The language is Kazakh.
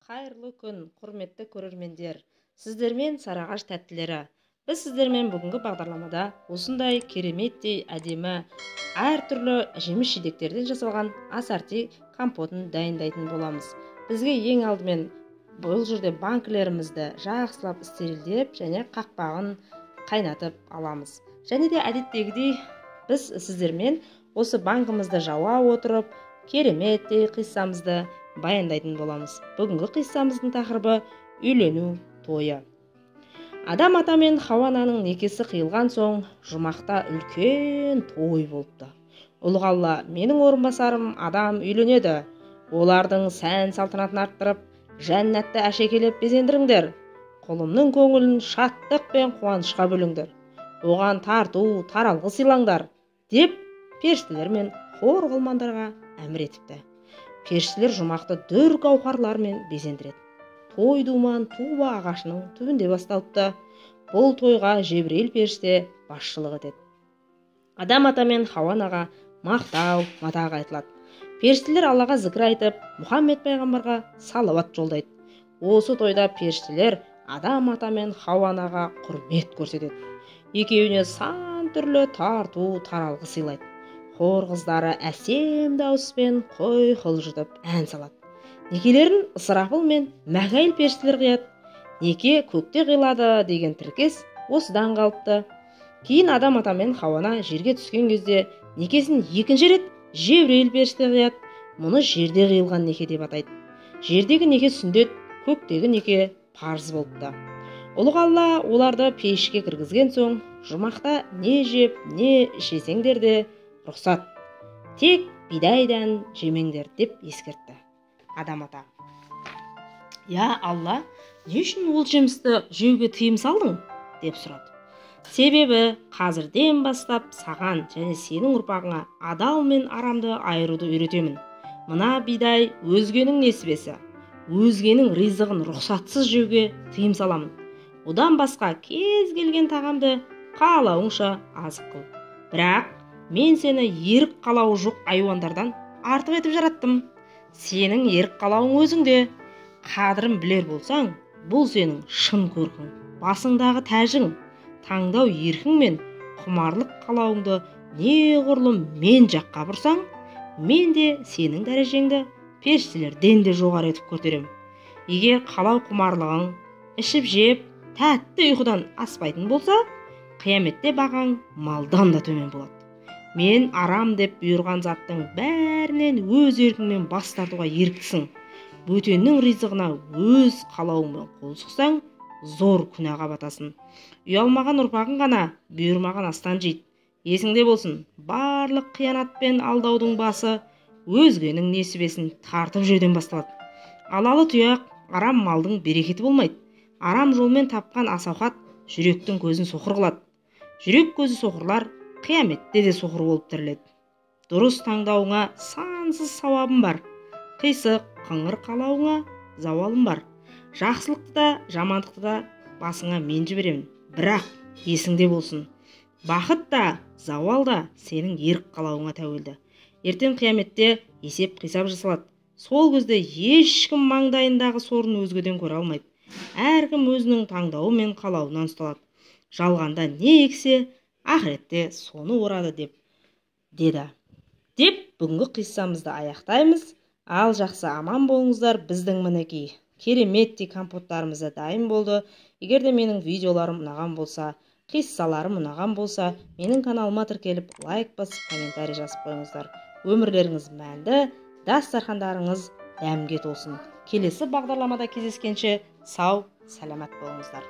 Қайырлы күн, құрметті көрермендер. Сіздермен Сарыағаш тәттілері. Біз сіздермен бүгінгі бағдарламада осындай кереметтей әдемі әртүрлі жеміс жидектерден жасалған ассорти компотын дайындайтын боламыз. Бізге ең алдымен бұл жерде банкілерімізді жақсылап стерилдеп және қақпағын қайнатып аламыз. Және де әдеттегідей біз сіздермен осы банкімізді жауа отырып кереметтей қиссамызды баяндайтын боламыз. Бүгінгі қиссамыздың тақырыбы үйлену тойы. Адам ата мен Хауа ананың некесі қиылған соң жұмақта үлкен той болыпты. Ұлық Алла, менің орынбасарым адам үйленеді. Олардың сән салтанатын арттырып, жәннатты әшекейлеп безендіріңдер. Құлымның көңілін шаттық пен қуанышқа бөліңдер. Оған тарту, таралғы сыйлаңдар, деп періштелер мен хор ғылмандарға әмір етіпті. Періштелер жұмақты дүр гауһарлармен безендіреді. Той думан туба ағашының түбінде басталыпты. Бұл тойға Жебірейіл періште басшылық етеді. Адам ата мен Хауа анаға мақтау, мадақ айтылады. Періштелер Аллаға зікір айтып, Мұхаммед пайғамбарға салауат жолдайды. Осы тойда періштелер Адам ата мен Хауа анаға құрмет көрсетеді. Екеуіне сан түрлі тарту, таралғы сыйлайды. Хор қыздары әсем дауыспен қой құлжытып ән салады. Некелерін Ысырапыл мен Мәкәйіл періштелер қияды. Неке көкте қиылады деген тіркес осыдан қалыпты. Кейін Адам ата мен Хауа ана жерге түскен кезде некесін екінші рет Жебірейіл періште қияды. Мұны жерде қиылған неке деп атайды. Жердегі неке сүндет, көктегі неке парыз болыпты. Ұлық Алла оларды пейішке кіргізген соң жұмақта не жеп, не ішесеңдер де рұқсат. Тек бидайдан жемеңдер деп ескертті Адам ата. Я Алла, не үшін ол жемісті жеуге тыйым салдың? Деп сұрады. Себебі қазірден бастап саған және сенің ұрпағыңа адал мен арамды айыруды үйретемін. Мына бидай өзгенің несібесі, өзгенің ризығын рұқсатсыз жеуге тыйым саламын. Одан басқа кез келген тағамды қалауыңша азық қыл. Бірақ мен сені ерік қалауы жоқ айуандардан артық етіп жараттым. Сенің ерік қалауың өзіңде. Қадірін білер болсаң, бұл сенің шын көркің, басыңдағы тәжің, таңдау еркің мен құмарлық қалауыңды неғұрлым мен жаққа бұрсаң, мен де сенің дәрежеңді періштелерден де жоғары етіп көтерем. Егер қалау құмарлығың ішіп жеп, тәтті ұйқыдан аспайтын болса, қияметте бағаң малдан да төмен болады. Мен арам деп бұйырған заттың бәрінен өз еркіңмен бас тартуға еріктісің. Бөтеннің ризығына өз қалауыңмен қол сұқсаң, зор күнәға батасың. Ұялмаған ұрпағың ғана бұйырмаған астан жейді. Есіңде болсын, барлық қиянат пен алдаудың басы өзгенің несібесін тартып жеуден басталады. Алалы тұяқ арам малдың берекеті болмайды. Арам жолмен тапқан ас-ауқат жүректің көзін соқыр қылады. Жүрек көзі соқырлар қияметте де соқыр болып тіріледі. Дұрыс таңдауыңа сансыз сауабым бар. Қисық, қыңыр қалауыңа зауалым бар. Жақсылықты да, жамандықты да басыңа мен жіберемін. Бірақ есіңде болсын, бақыт та, зауал да сенің ерік қалауыңа тәуелді. Ертең қияметте есеп қисап жасалады. Сол кезде ешкім маңдайындағы сорын өзгеден көре алмайды. Әркім өзінің таңдауы мен қалауынан ұсталады. Жалғанда не ексе, ақыретте соны орады деп деді. Деп бүгінгі қиссамызды аяқтаймыз. Ал жақсы, аман болыңыздар. Біздің мінекей кереметтей компоттарымыз да дайын болды. Егер де менің видеоларым ұнаған болса, қиссаларым ұнаған болса, менің каналыма тіркеліп, лайк басып, комментарий жазып қойыңыздар. Өмірлеріңіз мәнді, дастархандарыңыз дәмге толсын. Келесі бағдарламада кездескенше сау, саламат болыңыздар.